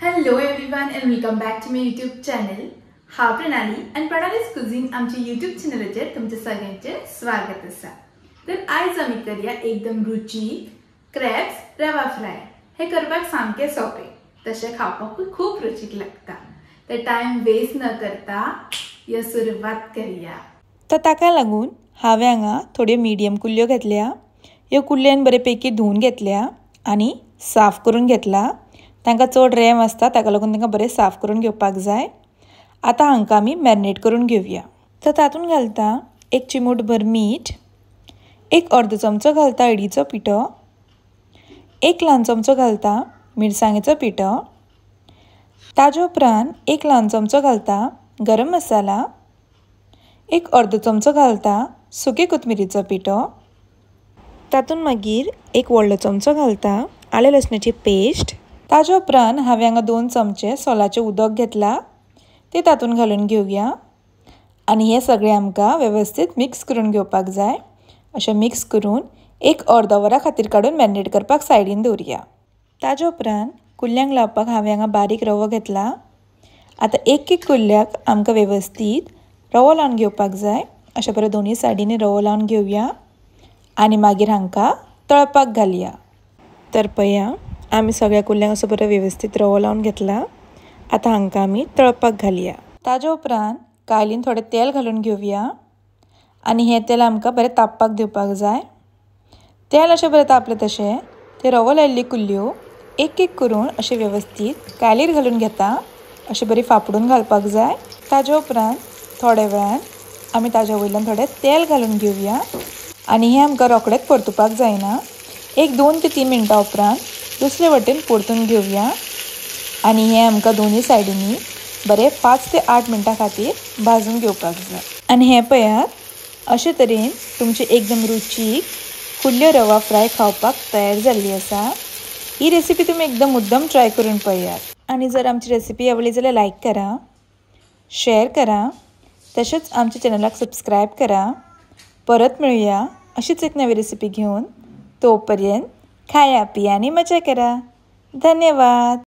Hello everyone and welcome back to my YouTube channel. हांव प्रणाली आनी प्रणालीज cuisine आमच्या YouTube चॅनलाचेर तुमचे सगळ्यांचे स्वागत आसा। तर आयज आमी करया एकदम रुचीक क्रॅब्स रवा फ्राय। हे करपाक सामकें सोंपें, तशें खावपाकूय खूब रुचीक लागता। तर टायम वेस्ट न करता यो सुरवात करया। तर ताका लागून हांवें हांगा थोड्यो मिडियम कुल्ल्यो घेतल्या। ह्यो कुल्ल्यांक बरेपैकी धुवन घेतल्या आनी साफ करून घेतला। तांकां चड रेंव आसता, ताका लागून तांकां बरें साफ करून घेवपाक जाय। आतां हांकां आमी मॅरिनेट करून घेवया। तर तातूंत घालता एक चिमूटभर मीठ, एक अर्द चमचो घालता हळदीचो पिठो, एक ल्हान चमचो घालता मिरसांगेचो पिठो, ताजे उपरांत एक ल्हान चमचो घालता गरम मसाला, एक अर्द चमचो घालता सुके कोथमिरीचो पिठो, तातूंत मागीर एक व्हडलो चमचो घालता आलें लसणाची पेस्ट। ताजे उपरांत हांवें हांगा 2 चमचे सोलाचें उदक घेतला, ते तातूंत घालून घेवया आनी हें सगळें आमकां वेवस्थीत मिक्स करून घेवपाक जाय। अशें मिक्स करून एक अर्द वरा खातीर काडून मॅरिनेट करपाक सायडीन दवरया। ताजे उपरांत कुल्ल्यांक लावपाक हांवें हांगा बारीक रवो घेतला। आतां एक एक कुल्ल्याक आमकां वेवस्थीत रवो लावन घेवपाक जाय। अशें बरें दोनूय सायडींनी रवो लावन घेवया आनी मागीर हांकां तळपाक घालया। तर पळया आमी सगळ्या कुल्ल्यांक असो बरो वेवस्थीत रवो लावन घेतला। आतां हांकां आमी तळपाक घालया। ताजे उपरांत कायलीन थोडें तेल घालून घेवया आनी हें तेल आमकां बरें तापपाक दिवपाक जाय। तेल अशें बरें तापलें तशें ते रवो लायिल्ल्यो कुल्ल्यो एक एक करून अशें वेवस्थीत कायलीर घालून घेता। अशें बरी फापडून घालपाक जाय। ताजे उपरांत थोड्या वेळान आमी ताज्या वयल्यान थोडें तेल घालून घेवया आनी हें आमकां रोखडेंच परतुपाक जायना। एक 2 ते 3 मिनटां उपरांत दुसरे वटेन परतून घेवया आनी हें आमकां दोनूय सायडींनी बरें 5 ते 8 मिनटां खातीर भाजून घेवपाक जाय। आनी हें पळयात, अशे तरेन तुमची एकदम रुचीक कुल्ल्यो रवा फ्राय खावपाक तयार जाल्ली आसा। ही रेसिपी तुमी एकदम मुद्दम ट्राय करून पळयात आनी जर आमची रेसिपी आवडली जाल्यार लायक करा, शेअर करा, तशेंच आमच्या चॅनलाक सबस्क्रायब करा। परत मेळुया अशीच एक नवी रेसिपी घेवन। तोपर्यंत खाया पिया आनी मजा करा। धन्यवाद।